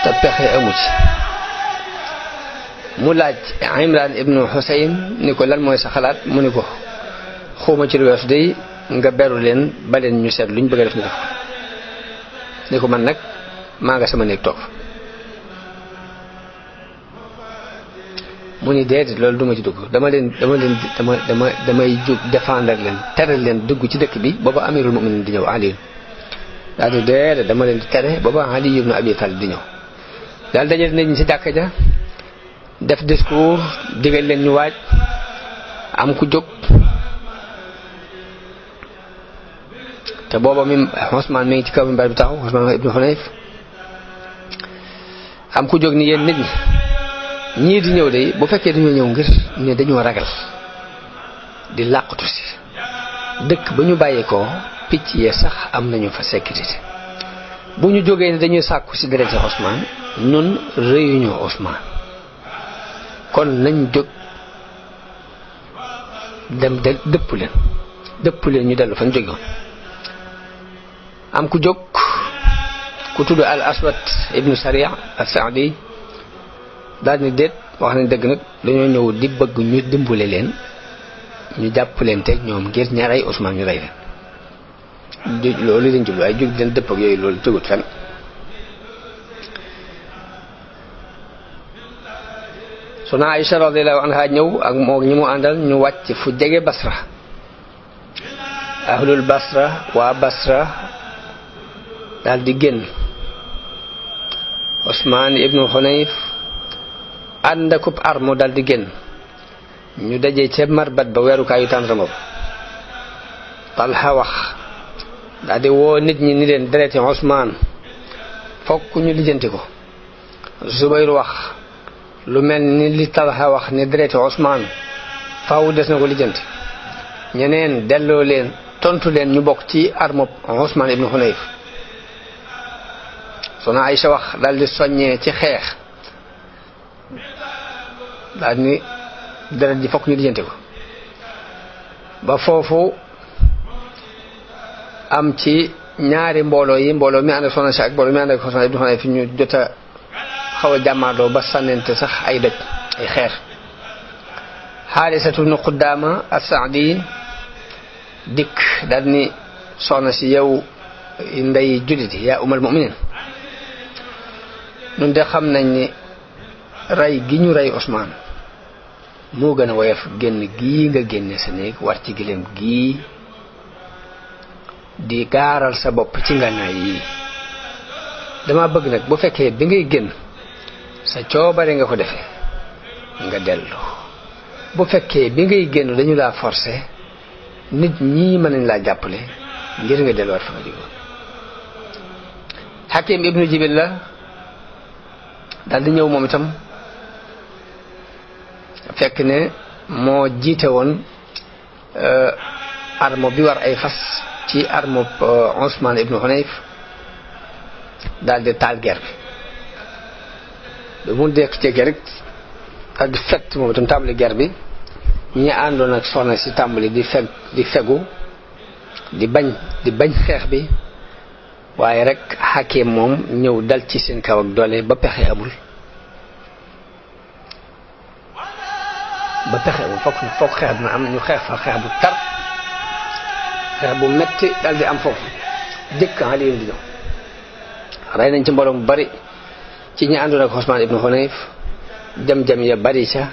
te pexe amu ci. mu laaj Imran ibnu Husayn ni ko lan mooy sa xalaat mu ni ko xawma ci lu weesu day nga beru leen ba leen ñu seet luñ bëgg a def ñu def ko. ni ko man nag maa nga sama néeg toog. mu ni déedéet loolu duma ci dugg damay jóg défendre leen tere leen dugg ci dëkk bi booba amirul mu'minin di ñëw Ali daal di déedéet dama leen di tere booba Ali ibn Abi Talib di ñëw. daal dajale nañ ci jàkka ja def discours digal leen ñu waaj am ku jóg te booba mi Usmaan mi ngi ci kaw minbar bi taxaw Usmaan ibn Hunayf am ku jóg ni yéen nit ñii di ñëw de bu fekkee dañoo ñëw ngir ne dañoo ragal di làqatu si dëkk ba ñu bàyyeekoo picc yee sax am nañu fa sécurité bu ñu jógee ne dañuy sàkku si dereti Usmaan ñun rëyuñu Usmaan kon nañ jóg dem dëpp leen ñu dellu fañ jógewoon. am ku jóg ku tudd al Aswad ibnu Sariya as-Saadi daal ni déet wax nañ dëgg nag dañoo ñëw di bëgg ñu dimbale leen ñu jàpp leen teg ñoom ngir ña rey Usmaan ñu rey leen loolu lañ jublu ay jóg leen dëpp ak yooyu loolu tëgut fenn. Soxna Aïcha radiyallahu anha ñëw ak moo ñi mu àndal ñu wàcc fu jege Basra. ahlul Basra waa Basra daal di génn. Usmaan ibnu Hunayf ànd akub armo daal di génn ñu daje ca marbat ba weerukaayu tàndarma ba. Talha wax daal di woo nit ñi ni leen dereti Usmaan fokk ñu lijjanti ko. Zubayr wax lu mel ni li Talha wax ni dereti Usmaan faaw des na ko lijjanti. ñeneen delloo leen tontu leen ñu bokk ci armo Usmaan ibnu Hunayf. Soxna Aïcha wax daal di soññee ci xeex daal ni deret ji fokk ñu lijjanti ko. ba foofu am ci ñaari mbooloo mi ànd ak soxna si ak mbooloo mi ànd ak Usmaan ibnu Hunayf fi ñu jot a xaw a jàmmaadoo ba sànnente sax ay doj ay xeer. Xaarisatu ibnu Quddaama as-Saadi dikk daal ni soxna si yow ndey jullit yi yaa umal mu'minin ñun de xam nañ ni rey gi ñu rey Usmaan moo gën a woyof génn gii nga génne sa néeg war ci gileem gii di gaaral sa bopp ci ngànnaay yi. dama bëgg nag bu fekkee bi ngay génn sa coobare nga ko defee nga dellu bu fekkee bi ngay génn dañu laa forcer nit ñi mën nañ laa jàppale ngir nga delluwaat fa nga jógoon. Hakim ibnu Jibil la daal di ñëw moom itam fekk ne moo jiite woon armo bi war ay fas ci armo Usmaan ibnu Hunayf daal di taal guerre bi. mu dekk ci rek daal di fett moom itam tàmbali guerre bi. ñi àndoon ak soxna si tàmbali di fegu di bañ xeex bi waaye rek Hakim moom ñëw dal ci seen kaw ak doole ba pexe amul. fokk xeex dina am ñu xeex fa xeex bu tar xeex bu metti dal di am foofu jëkk Ali di ñëw. rey nañ ci mbooloo mu bari ci ñi àndoon ak Usmaan ibnu Hunayf jam-jam ya bari ca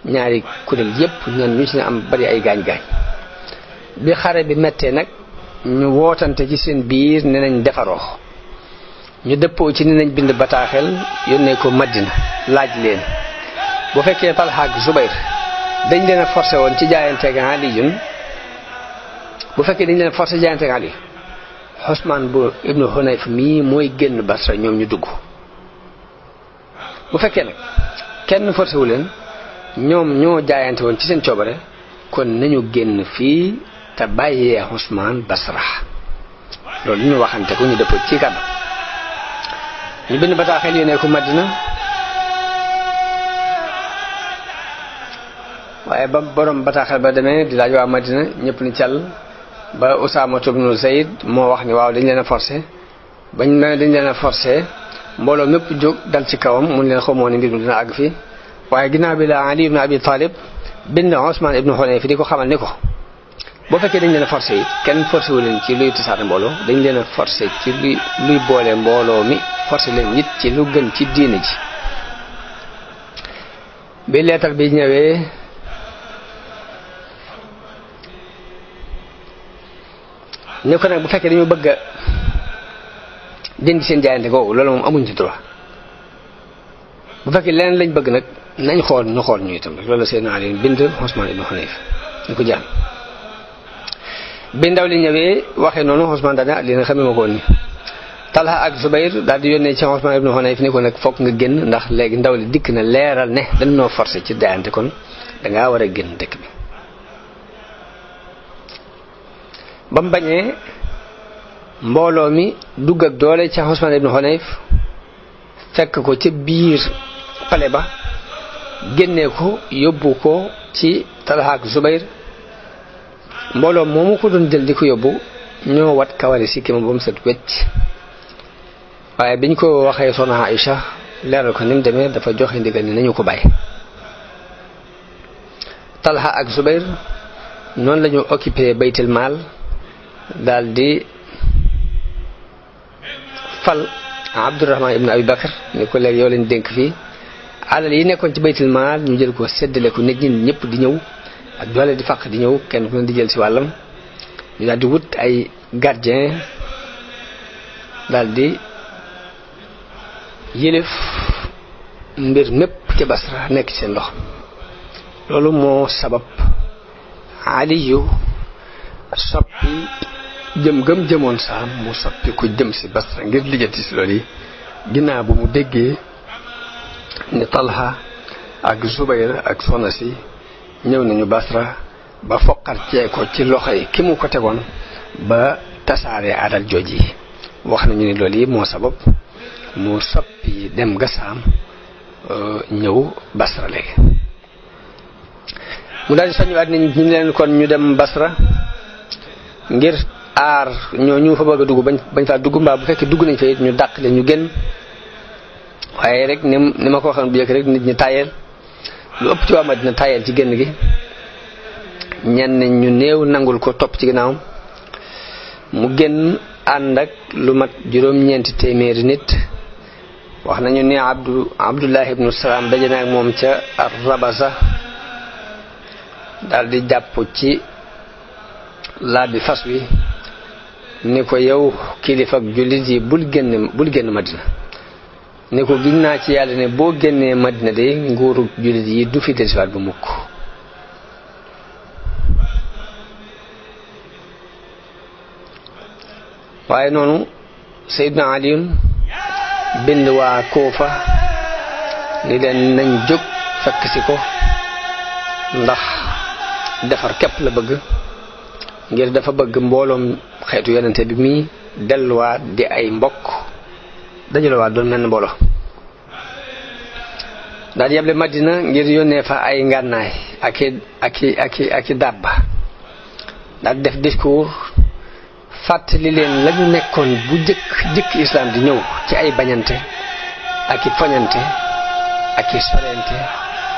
ñaari kuréel yépp ñan ñu ci ne am bari ay gaañ-gaañ bi xare bi mettee nag ñu wootante ci seen biir ne nañ defaroo ñu dëppoo ci ni nañ bind bataaxel yónnee ko Madina laaj leen bu fekkee Talha ak Zubayr dañ leen a forcé woon ci jaayanteeg Aliyun bu fekkee dañ leen a forcé jaayanteeg Ali Usmaan bu ibnu Hunayf mii mooy génn Basra ñoom ñu dugg bu fekkee nag kenn forcé wu leen ñoom ñoo jaayante woon ci seen coobare kon nañu génn fii te bàyyee Usmaan Basra loolu ñu waxante ko ñu dëppoo ci kàddu ñu bind bataaxel yónnee ko Madina waaye ba borom bataaxel ba demee di laaj waa Madina ñëpp ni càll ba Usaama ibnu Zayd moo wax ni waaw dañ leen a forcé bañ ne dañ leen a forcé mbooloo mépp jóg dal ci kawam mun leen xamoo ni mbir mi dina àgg fi waaye ginnaaw bi la Ali ibnu Abi Talib bind Usmaan ibnu Hunayf di ko xamal ni ko boo fekkee dañ leen a forcé it kenn forcé wu leen ci luy tasaare mbooloo dañ leen a forcé ci luy boole mbooloo mi forcé leen it ci lu gën ci diine ji bi leetar bi ñëwee ni ko nag bu fekkee dañu bëgg a dindi seen jaayante googu loolu moom amuñ ci droit bu fekkee leneen lañ bëgg nag nañ xool ñu itam rek loolu seen Ali bind Usmaan ibnu Hunayf ñu ko jaam bi ndaw li ñëwee waxee noonu Usmaan daal li nga xamee ma ko woon ni Talha ak Zubayr daal di yónnee ci Usmaan ibnu Hunayf ni ko nag fokk nga génn ndax léegi ndaw li dikk na leeral ne dañ noo forcé ci jaayante kon dangaa war a génn dëkk bi ba mu bañee mbooloo mi dugg ak doole ca Usmaan ibnu Hunayf fekk ko ca biir pale ba génnee ko yóbbu ko ci Talha ak Zubayr mbooloo moomu ko doon jël di ko yóbbu ñoo wat kawari sikki ma ba mu set wecc waaye biñ ko waxee soxna Aïcha leeral ko ni mu demee dafa joxe ndigal ni nañu ko bàyyi Talha ak Zubayr noonu la ñu occupé baytul maal daal di fal Abdurahman ibn Abi Bakr ni ko léegi yow lañ dénk fii alal yi nekkoon ci baytul maal ñu jël ko séddale ko nit ñi ñëpp di ñëw ak doole di fàq di ñëw kenn ku ne di jël ci wàllam ñu daal di wut ay gardien daal di yëlef mbir mépp ci Basra nekk ci seen loxo loolu moo sabab Aliyu soppi jëm gëm jëmoon saam mu soppi ko jëm si Basra ngir lijjanti si loolu yi ginnaaw bu mu déggee ni Talha ak Zubayr ak soxna si ñëw nañu Basra ba foqarcee ko ci loxo yi ki mu ko tegoon ba tasaare alal jooj yi wax nañu ni loolu yi moo sabab mu soppi dem ga saam ñëw Basra léegi mu daal di soññiwaat nit ñi leen kon ñu dem Basra ngir aar ñoo ñu fa bëgg a dugg bañ faa dugg mbaa bu fekkee dugg nañ fa it ñu dàq leen ñu génn waaye rek ni ma ko waxoon bu jëkk rek nit ñi tayeel lu ëpp ci waa Madina tayeel ci génn gi ñenn ñu néew nangul ko topp ci ginnaawam mu génn ànd ak lu mat juróom-ñeenti téeméeri nit wax nañu ne Abdullah ibnu Salaam daje na ak moom ca Rabasa daal di jàpp ci laabi fas wi ni ko yow kilifa ak jullit yi bul génn Madina ni ko giñ naa ci yàlla ne boo génnee Madina de nguuru jullit yi du fi dellusiwaat bu mukk waaye noonu Seydina Aliyun bind waa Kuufa ni leen nañ jóg fekk si ko ndax defar képp la bëgg ngir dafa bëgg mbooloom xeetu yonente bi mi delluwaat di ay mbokk dajalewaat doon mel ne mbooloo daal yeble Madina ngir yónnee fa ay ngànnaay ak i dàbba daal def discours fàttali leen la ñu nekkoon bu jëkk islam di ñëw ci ay bañante ak i foñante ak i sorente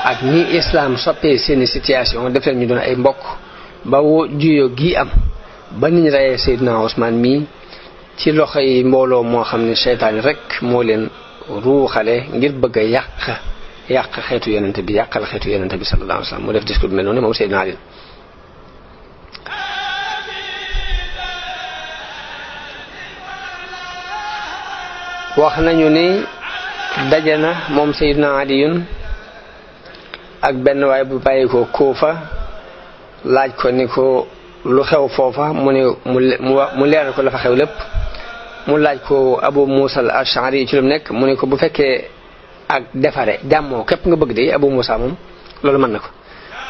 ak ni islam soppee seeni situation def leen ñu doon ay mbokk ba juyoo gi am ba niñ reyee Seydina Usmaan mii ci loxo yi mbooloo moo xam ne seytaane rek moo leen ruuxale ngir bëgg a yàq yàq xeetu yonente bi yàqal xeetu yonente bi sallallahu alayhi wa sallam mu def discours bi mel noonu moom Seydina Ali wax nañu ni daje na moom Seydina Aliyun ak benn waay bu bàyyi ko Kuufa laaj ko ni ko lu xew foofa mu ne mu leeral ko la fa xew lépp mu laaj ko Abu Musa al-Ash'ari ci lu nekk mu ne ko bu fekkee ak defare jàmmoo képp nga bëgg de Abu Musa moom loolu mën na ko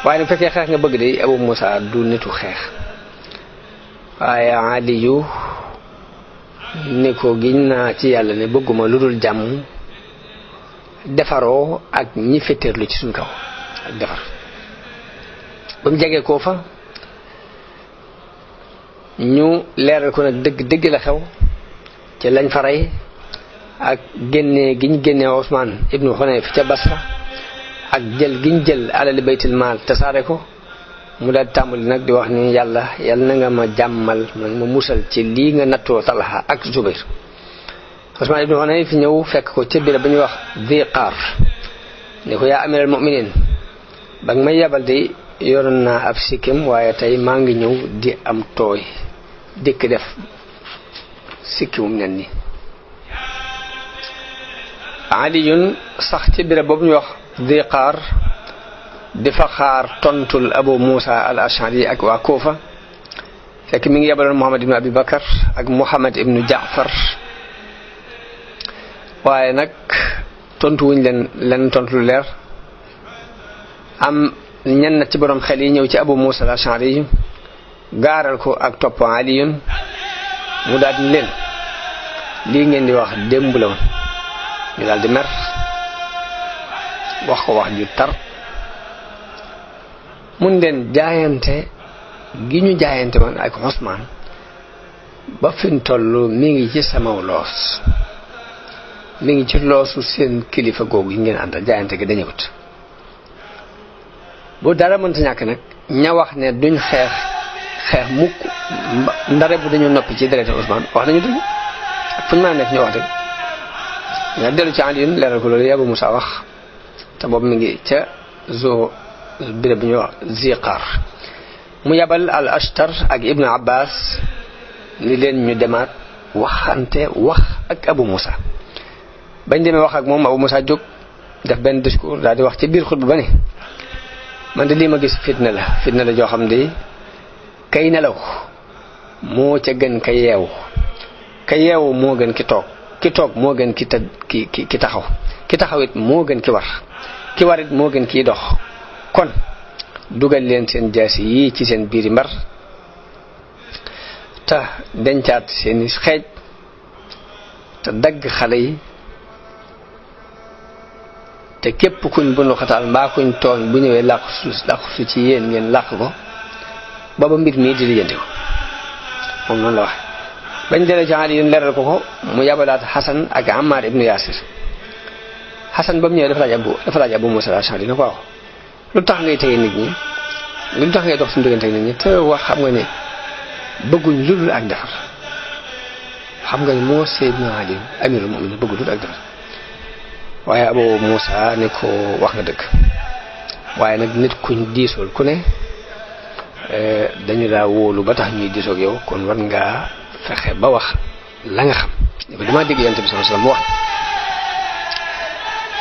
waaye nag bu fekkee xeex nga bëgg de Abu Musa du nitu xeex waaye Aliyu ni ko giñ naa ci yàlla ne bëgguma lu dul jàmm defaroo ak ñi féeteerlu ci suñ kaw ak defar ba mu jegee koo fa ñu leeral ko nag dëgg la xew ci lañ fa rey ak génne gi ñu génne Usmaan ibnu Xunayf ca Basra ak jël gi ñu jël alali baytul maal tasaare ko mu daal tàmbali nag di wax ni yàlla na nga ma jàmmal man ma musal ci lii nga nattoo Talha ak Zubayr Usmaan ibnu Xunayf ñëw fekk ko ca biir ba ñuy wax Ziqaar ne ko yaa amiral mu'minin ba nga may yabal di yoroon naa ab sikkim waaye tey maa ngi ñëw di am tooy dikk def sikkimum nen ni Aliyun sax ci béréb boobu ñu wax Ziqaar di fa xaar tontul Abu Musa al-Ash'ari ak waa Kuufa fekk mi ngi yabaloon Muhammad ibnu Abi Bakar ak Muhammad ibnu Jaafar waaye nag tontu wuñ leen tontu lu leer am ñenn ci borom xel yi ñëw ci Abu Musa al-Ash'ari gaaral ko ak topp Aliyun mu daal di leen lii ngeen di wax démb la woon ñu daal di mer wax ko wax ju tar mun leen jaayante gi ñu jaayante man ak Usmaan ba fi mu toll mi ngi ci sama loos mi ngi ci loosu seen kilifa googu yi ngeen àndal jaayante gi dañëwut bu dara mënta ñàkk nag ña wax ne duñ xeex mukk ndare bu dañu noppi ci derete Usmaan wax nañu dëgg ak fu ñu mën a nekk ñoo wax dëgg nga dellu ci Aliyun leeral ko loolu Abu Musa wax te boobu mi ngi ca béréb bi ñuy wax Ziqaar mu yabal al-Ashtar ak Ibnu Abbas ni leen ñu demaat waxante wax ak Abu Musa bañ demee wax ak moom Abu Musa jóg def benn discours daal di wax ci biir xutba ba ne man de lii ma gis fitna la joo xam ne kay nelaw moo ca gën ka yeewu moo gën ki toog moo gën ki taxaw ki taxaw it moo gën ki war it moo gën kiy dox kon dugal leen seen jaasi yii ci seen biiri mbar te dencaat seeni xeej te dagg xale yi te képp kuñ bunu xataal mbaa kuñ tooñ bu ñëwee làqu su ci yéen ngeen làq ko booba mbir mii di lijjanti ko moom noonu la wax bañ delee ci Aliyun leeral ko mu yabalaat Xasan ak Ammar ibnu Yaasir Xasan ba mu ñëwee dafa laaj Abu Musa al-Ash'ari ne ko waaw lu tax ngay tege nit ñi lu tax ngay dox suñu diggante ak nit ñi te wax xam nga ne bëgguñ lu dul ak defar xam nga ne moo Seydina Ali amirul mu'minin bëggu dul ak defar waaye Abu Musa ne ko wax nga dëgg waaye nag nit kuñ diisool ku ne dañu daa wóolu ba tax ñuy diisoog yow kon war ngaa fexe ba wax la nga xam ne ko damaa dégg Yonent bi sallallahu alayhi wasallam wax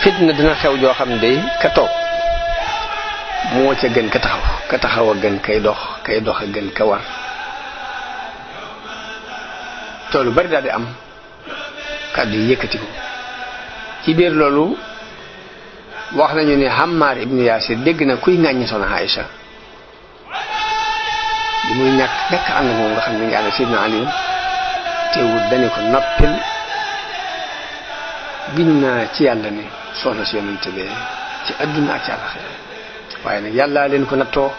fitna dina xew joo xam ne ka toog moo ca gën ka taxaw a gën kay dox a gën ka war toolu bari daal di am kàddu yi yëkkati ko ci biir loolu wax nañu ne Ammar ibnu Yaasir dégg na kuy ŋàññi soxna Aïcha li muy nekk ànd moom nga xam ne ngi ànd Seydina Ali teewul dañu ko noppil giñ naa ci yàlla ne soxna si Yonent bi ci àdduna ak ci àllaxira waaye nag yàlla leen ko nattoo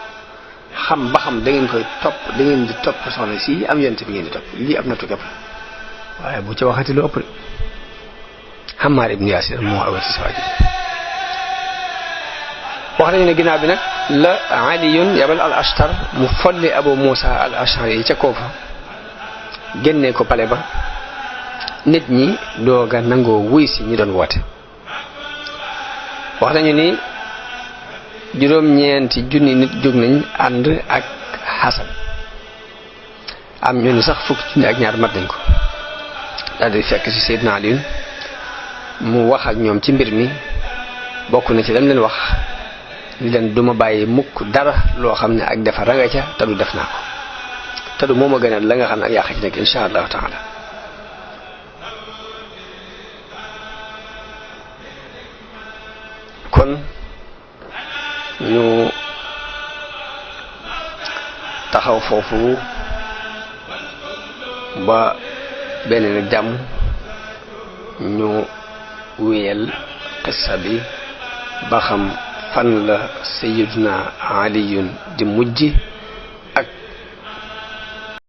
xam ba xam da ngeen koy topp da ngeen di topp soxna si am Yonent bi ngeen di topp lii am nattu képp waaye bu ci waxati lu ëpp de Ammar ibn Yaasir moo awati si waajib wax nañu ne ginnaaw bi nag la Aliyun yabal al-Ashtar mu folli Abu Musa al-Ash'ari yi ca Kuufa génnee ko pale ba nit ñi dooga nangoo wuy si ñi doon woote wax nañu ni juróom-ñeenti junni nit jóg nañ ànd ak Xasan am ñu ni sax fukki junni ak ñaar mat nañ ko daal di fekk ci Seydina Ali mu wax ak ñoom ci mbir mi bokk na ci lam leen wax li leen duma bàyyi mukk dara loo xam ne ak defar a nga ca te du def naa ko te du moom a gënal la nga xam ne ak yàq ci nekk insha allahu taala kon ñu taxaw foofu ba beneen ak jàmm ñu wéyal qissa bi ba xam fan la sayyiduna aliyun di mujj